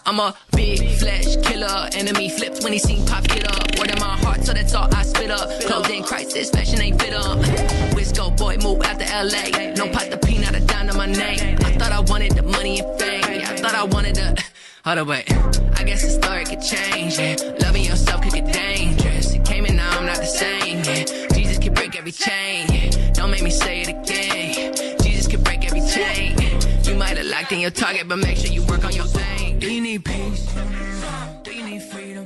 I'm a big flesh killer. Enemy flips when he seen pop get up. Word in my heart, so that's all I spit up. Clothing crisis, fashion ain't fit up. Wisco boy, move out to LA. No pot the peanut, a dime to my name. I thought I wanted the money and fame. Yeah, I thought I wanted the. Hold up, wait. I guess the story could change. Yeah. Loving yourself could get dangerous. It came and now I'm not the same. Yeah. Jesus can break every chain. Yeah. Don't make me say it again. Yeah. Jesus can break every chain. Yeah. You might have locked in your target, but make sure you work on your aim. Do you need peace? Do you need freedom?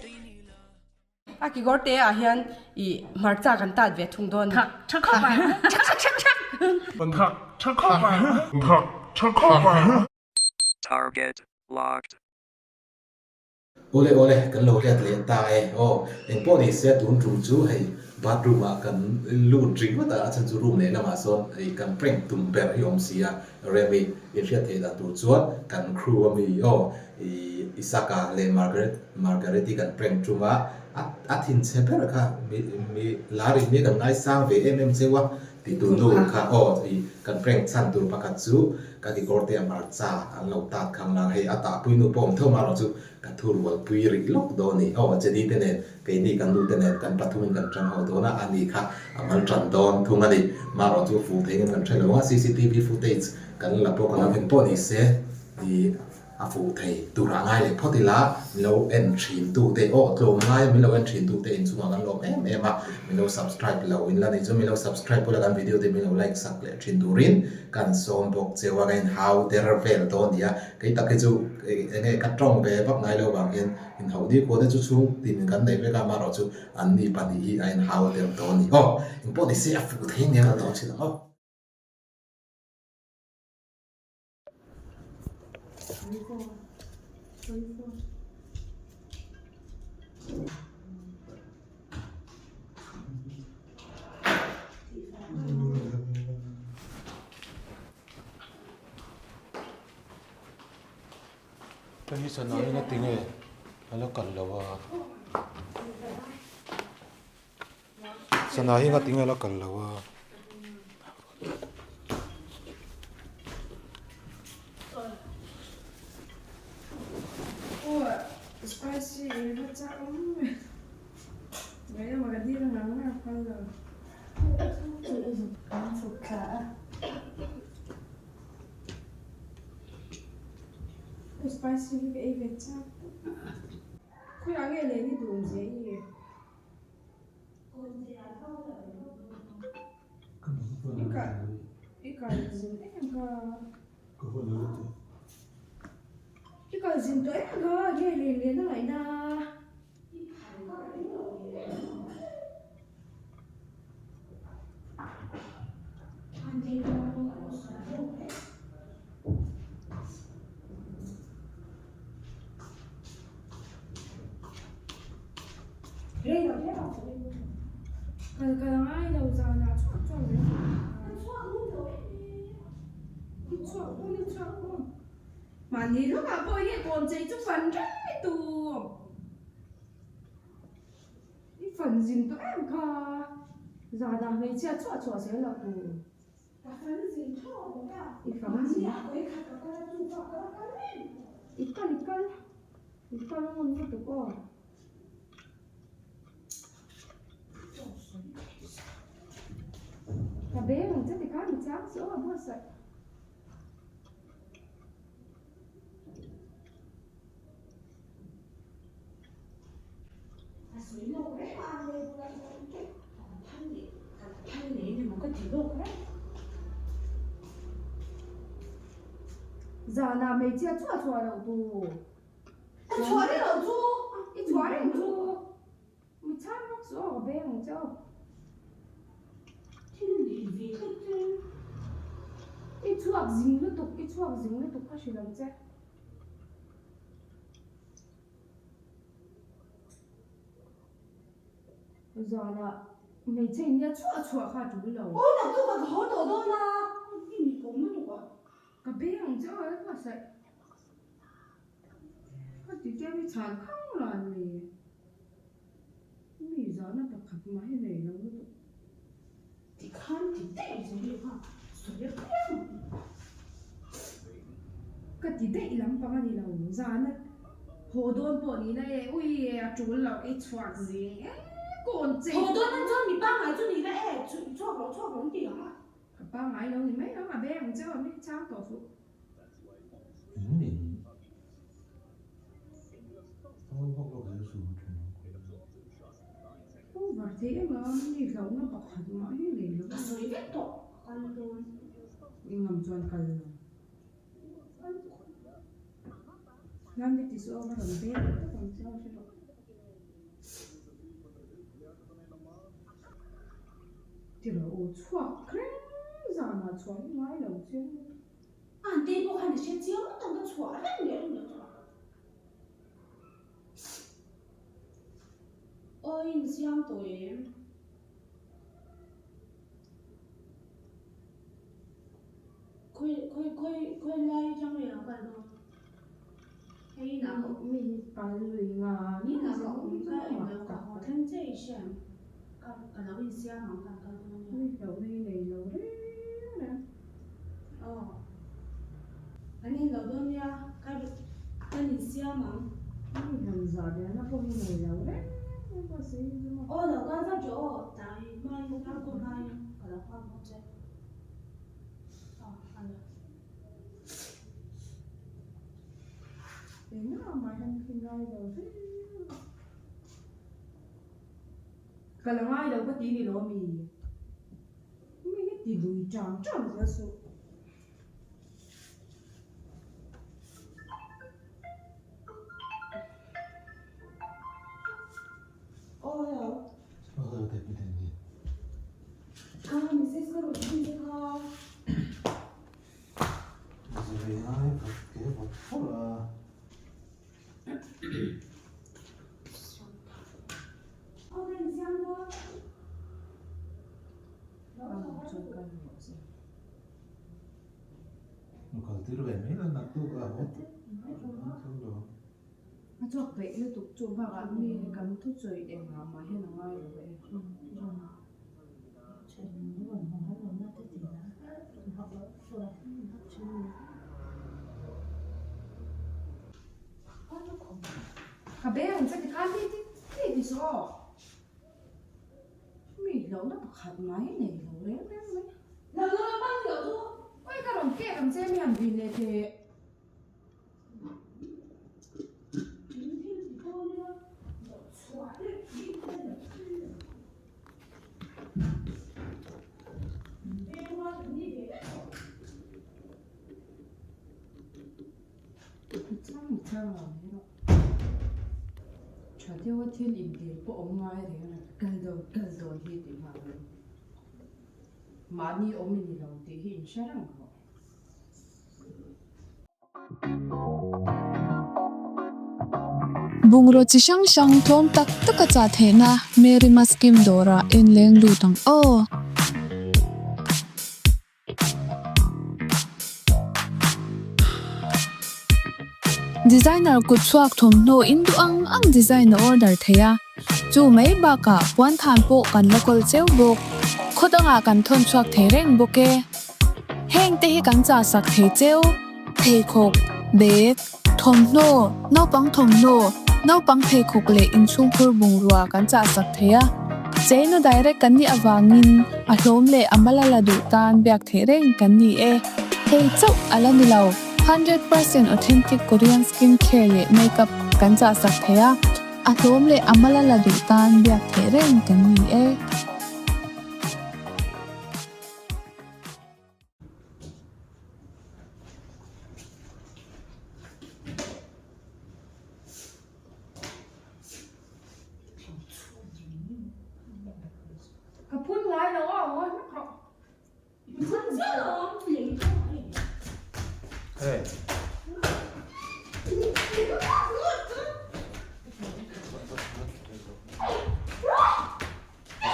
Do you need love? A kekawr te ah hian ih hmarcha kan tat ve thung dawn. Thak tha khawp ang. Thak thak thak thak. Thak tha khawp ang. Thak tha khawp ang. Target locked. Awle awle, kan lo let leh ta e. Aw, engpawh ni se tun tum chu hei bathroom ah kan lut ringawt a, a chhan chu room leh lamah sawn hei kan prank tum ber hi awm si a, Remi inhriat theih dan tur chuan kan crew a mi aw i Isaka leh Margaret Margaret-i kan prank tum a, a a thinchhe ber kha mi mi lar in mi kan ngaisang ve em em cheu a, Ti tu nu kha aw i kan prank chhan tur pakhat chu ka kekawr te a hmarcha an lo tat khang lang hei a tahpui nu pawh awm tho marawh chu ka thu rualpui rih lawk dawn ni aw Jenny te nen keini kan nu te nen kan pathumin kan tang ho dawn a ani kha a mal tan dawn thung a ni marawh chu fuh thei ngem kan hre lo a cctv footage kan la pawh ka lo en pawh ni se i A fuh thei tur ah ngai leh phawt ila, min lo en thin tu te aw tlawm ngai a min lo en thin tu te inchungah kan lawm em em a, min lo subscribe lo in la nei chuan min lo subscribe ula kan video te min lo like sak leh thin turin kan sawm bawk cheu a, ka inhau der vel dawn a ni a, kei tak hi chu eng nge ka tawng ve vak ngai lo vang hian inhauh ni khua te chu chhung tin kan nei vek a, amaherawh chu an ni pahnih hi a inhau der dawn a ni aw, engpawh ni se a fuh thei nia ka dawn thin ang aw. Hei hi sana hi nga tinge a la kal lo a sana hi nga tinge a la kal lo a. I kal zin tawh em kha nge len len a ngaihna. Kal kal angai lo zanah chhuak chuan reng i chhuak un i chhuak un mahni lawkah pawh hi kawn chei chu fan reng mai tur i fan zin tawh em kha zanah hmeichhia chhuah chhuah zel loh tur i fang zin i kal i kal i kal ngun lutuk aw. Ka beng ang che tikhan mi chang chu a buatsaih. Zanah hmeichhia chhuah chhuah loh tur. I chhuah reng loh chu! I chhuah reng chu! Mi chhang vak suh aw, ka beng ang che aw. Thil nei ve tlat che. I chhuak zing lutuk, i chhuak zing lutuk ka hrilh ang che. Zanah hmeichhe in nia chhuah chhuah kha a tul lo. Aw naktuk ah ka haw tawh dawn a, i ni pawm lutuk a. Ka beng ang che aw ka saih. Ka ti tia mi chhan khang ran le. Mi zahna pakhat mah hi nei lo lutuk. Tikhan ti daih ang che mi kha sawi a piang. Ka ti daih lampang a ni lo zahna haw dawn pawh ni na e ui e a tul loh i chhuak zing e kawn chei. Haw dawn ang chuan mi pangngai chu ni na e chhuak lo chhuak lo an ti ang a. Ka pangngai lo ni mai ang a beng ang che aw mi chang tawh suh. Over thei em a, mi hlauhna pakhat mah hi nei lo. Ka sawi vek tawh, ka kal dawn. I ngam chuan kal lo. Hnam te ti suh a, ka rawn beng tak ang che aw hre rawh. Ti rawh u, chhuak reng zanah chhuah hi ngai lo chiang lutuk. An te pawh khan a hre chiang ngawt ang ka chhuah reng leh reng lo chuan. Aw in siam tawh em? Khawi khawi khawi khawi lai atang nge lo kal dawn? Hei inah ka Mi hi kal lui nga Ni inah ka awm ka englo ka haw thleng che i hria em? Ka ka lo insiam ang kan kal dawn nia. Mi hlauhna hi nei lo reng reng. Aw. Kan in lo dawn nia ka kan insiam ang. Mi han zah lian a pawh hi nei lo reng reng pawh si hi chu maw. Aw lo kal vat rawh aw tlai hmain tlangkawm hmain ka lo nghak bawk che. Aw a lo. Engah mah hian khi ngai lo reng a. Ka la ngai lo ka ti ni lo ami? Mi hi ti lui chang chang zel suh. Aw hello. Aw hello Debbie Danny. Kha message ka rawn thawn che kha. Zirei ai vawt ke vawt fur a. Aw ka insiam dawn. Lo kal tir ve mai la naktuk a haw lo. A chhuak peih lutuk chu bakah mi kan thusawi engah mah hian a ngai lo e. Ka beng ang che tikhan ti ti ti ti suh aw. Mi hlauhna pakhat mai nei lo reng reng mai. Lo lo lo bang lo chu. Oi ka rawn kek ang che mi han vin leh teh. Tha deuha thil intir pawh awm ngai reng reng kal dawn kal dawn hi tih nghal a ni. Mahni awm i ni lo tih hi in hre reng rawh. Bungraw chi hrang hrang tlawm tak tak a chah theihna Mary Maskim dawrah en leng lut ang aw. Designer kut chhuak thawmhnaw in duh ang ang design a order thei a, chu mai bakah puan than pawh kan la kawl cheu bawk. Khaw dangah kan thawn chhuak thei reng bawk e. Heng te hi kan chah sak thei cheu, pheikhawk, bag, thawmhnaw, naupang thawmhnaw, naupang pheikhawk leh inchhungkhur bungrua kan chah sak thei a. Cheinu direct kan nih avangin a hlawm leh a mal a la duh tan biak theih reng kan ni e. Hei chauh a la ni lo, 100% authentic Korean skin care leh makeup kan chah sak thei a, a hlawm leh a mal a la duh tan biak theih reng kan ni e. Ka phun ngai lo a aw hlak rawh. Phun chiah lo ang lei Hey.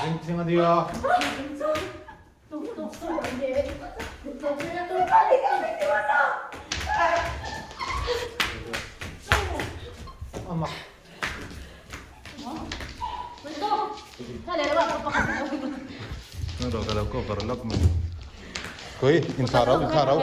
Ring thing a nia. Ama. Ro ka lo cover lawk mai. Koi, in thla ro, in thla ro.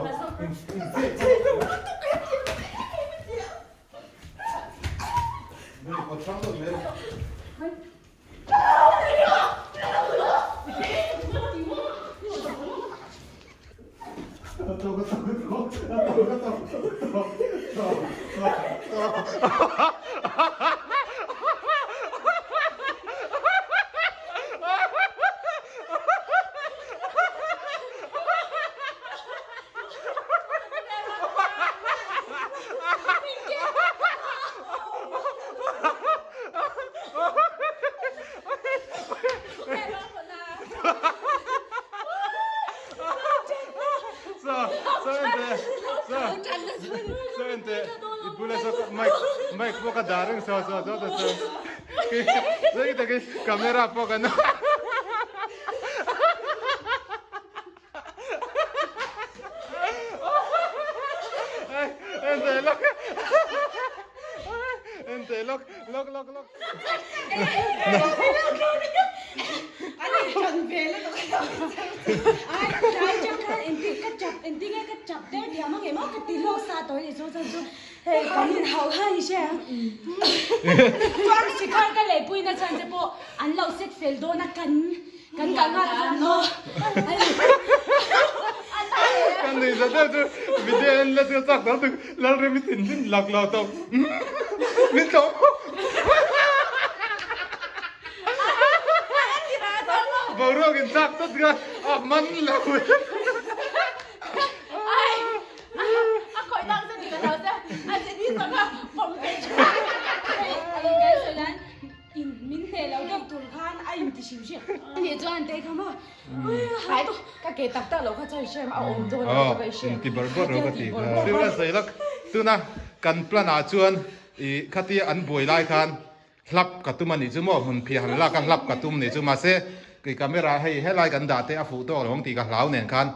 Camera pawh kan Lok lok lok. Kan nuih za deuh chu video en la chu chak dang tuk Lalremi thinrim lak lo tawp min tlawm boruak in chak tawt kha a man lo. In min hneh lo deuh tur khan a inti hrim hrim. Ni chuan te kha maw Ai ka ke tak tak lo kha chu i hre a awm dawn lo ka i hre. Inti bar bar lo ka ti kha. Sir a sawi lak tuna kan plan ah chuan i khatia an buai lai khan hlap ka tum a nih chu maw hmun phiah han lak a hlap ka tum nih chu mahse kei camera hei helai kan dah te a fuh tawk lo ang tih ka hlau nen khan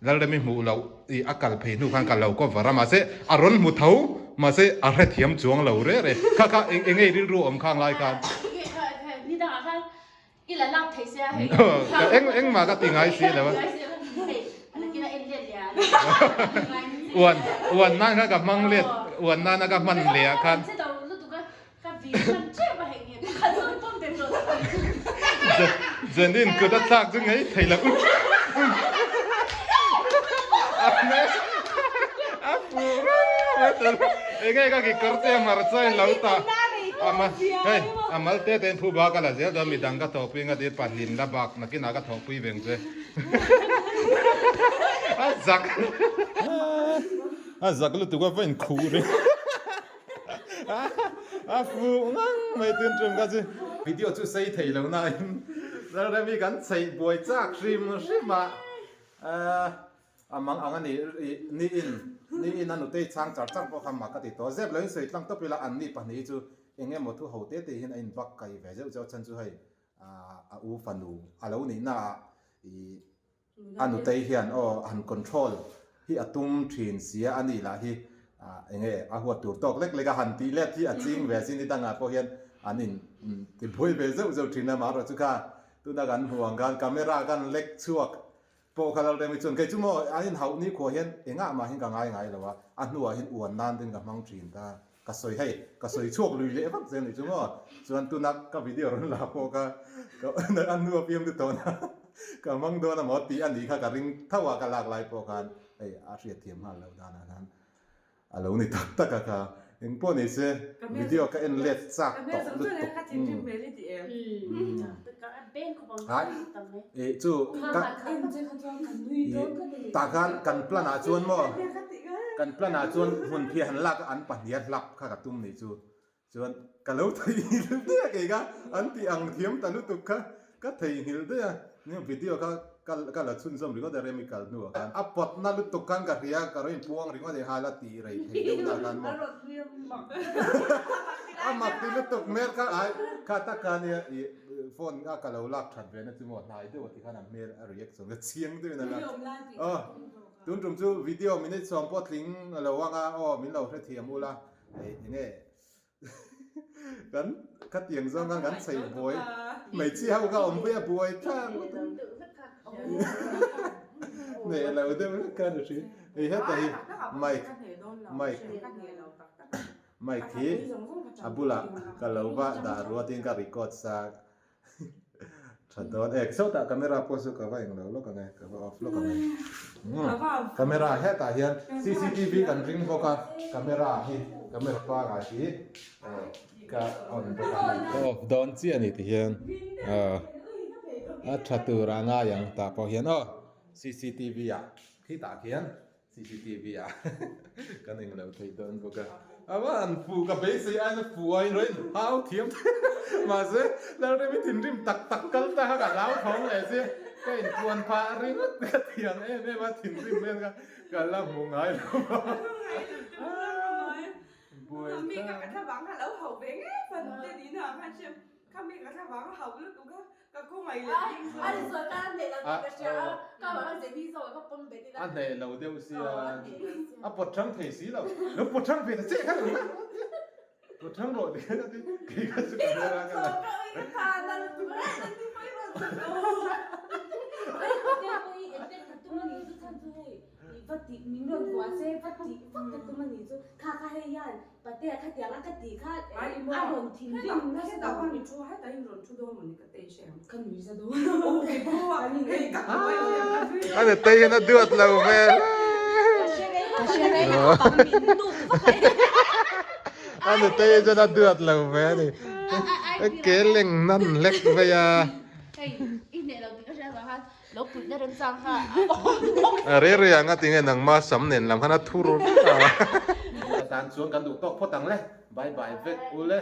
Lalremi hmuh loh i a kal phei hnu khan ka lo cover a mahse a rawn hmu tho mahse a hrethiam chuang lo reh reh kha kha eng eng ngei rilru awm khang lai khan ka eng engmah ka ti ngai si lo a uan uan nan kha ka hmang let uan nana ka hman leh ah khan Zenin kut a thlak chu ngei thei lo. A fu Enge ka ki kar te mar chai lo ta. Ama hei amal te ten phu ba ka la zel dawn midang ka thawhpui nga dir pahnin la bak nakinah ka thawhpui veng che. A zak. A zak lutuk a va inkhuh reng. A fuh ngang mai tun tum kha chu. Video chu sei thei lo nain Lalremi kan chheih buai chak hrim hrim a, a mang ang a ni ni in ni in a nutei chhang char char pawh kha mak ka ti tawh. Zep lo in sawi tlang tawp ila an ni pahnih hi chu eng emaw thu ho te te hian a in bak kai ve zeuh zeuh chhan chu hei a u fanu a lo nih na ah ih A nutei hian aw han control hi a tum thin sia a nih lah hi eng nge a huat tur tawk lek lek a han tih let hi a ching ve sin ni dangah pawh hian an in ti buai ve zeuh zeuh thin a amaherawh chu kha tuna kan hmuh ang khan camera kan lek chhuak pawh kha Lalremi chuan kei chu maw an in hauh ni khuah hian engah mah hian ka ngai ngai lo a a hnuah hian uan nan ten ka hmang thin ta. Ka sawi hei, ka sawi chhuak lui leh vak zel nih chu maw? Chuan tuna ka video rawn la pawh kha ka a hnu a piang tawh na ka hmang dawn a maw tih a nih kha ka ring tho a ka lak lai pawh khan hei a hriatthiam nghal loh danah khan a lo ni tak tak a kha engpawh ni se video ka en let chak tawh lutuk hai ih chu ka tah khan kan plan ah chuan maw. Kan plan ah chuan hmun phiah han lak a an pahnih a hlap kha ka tum nih chu. Chuan ka lo theihnghilh daih a kei kha an tih ang thiam ta lutuk kha ka theihnghilh daih a. Nia video kha ka ka la chhunzawm ringawt a Remi kal hnuah khan a pawtna lutuk khan ka hria ka rawn inpuang ringawt e hal a tih rei thei deuh na khan maw. A mak ti lutuk hmel kha ai kha tak kha nia ih. phone a ka lo lak that ve na chu maw hnai deuh a tikhan a hmel a react chawng a chiang deuhin a lak aw tun tum chu video minute sawm pawh tling a lo ang a aw min lo hrethiam ula hei enge kan khatiang zawng khan kan chei buai hmeichhia ho kha awm pui a buai thlak nei lo deuh vek kha ni hri hei heta hi mic mic mic hi a bulah ka lo va dah ruatin ka record sa Tha dawn e, sawtah camera pawh chu ka va englo lawk ang e, ka va off lawk ang e. Camera hetah hian cctv kan ring bawk a, camera hi camera pangai hi ka on bawk a. Ka off dawn chiah a ni ti hian a tha tur a ngai ang tah pawh hian aw cctv ah khitah khian Cctv ah kan eng lo thei dawn bawk a, a va han fuh ka beisei aiin a fuh a inrawn hau thiam mahse Lalremi thinrim tak tak kal ta kha ka hlau thawng leh si ka inpuan phah ringawt ka thiam em em a thinrim vel kha ka la hmu ngai lo buai ta. A hneh lo deuh sia a pawt thang thei si lo lo pawt thang ve ta che kha lo pawt thang rawh ti kha ti kei kha chu camera ka la A ni tei hian a duat lo vel a ni tei chuan a duat lo ve a ni ke leng nan hlek vei a a rei rei ang a tinge nangma sam nen lam khan a thur vek a tan chuan kan duh tawk phawt ang le bye bye vek ule.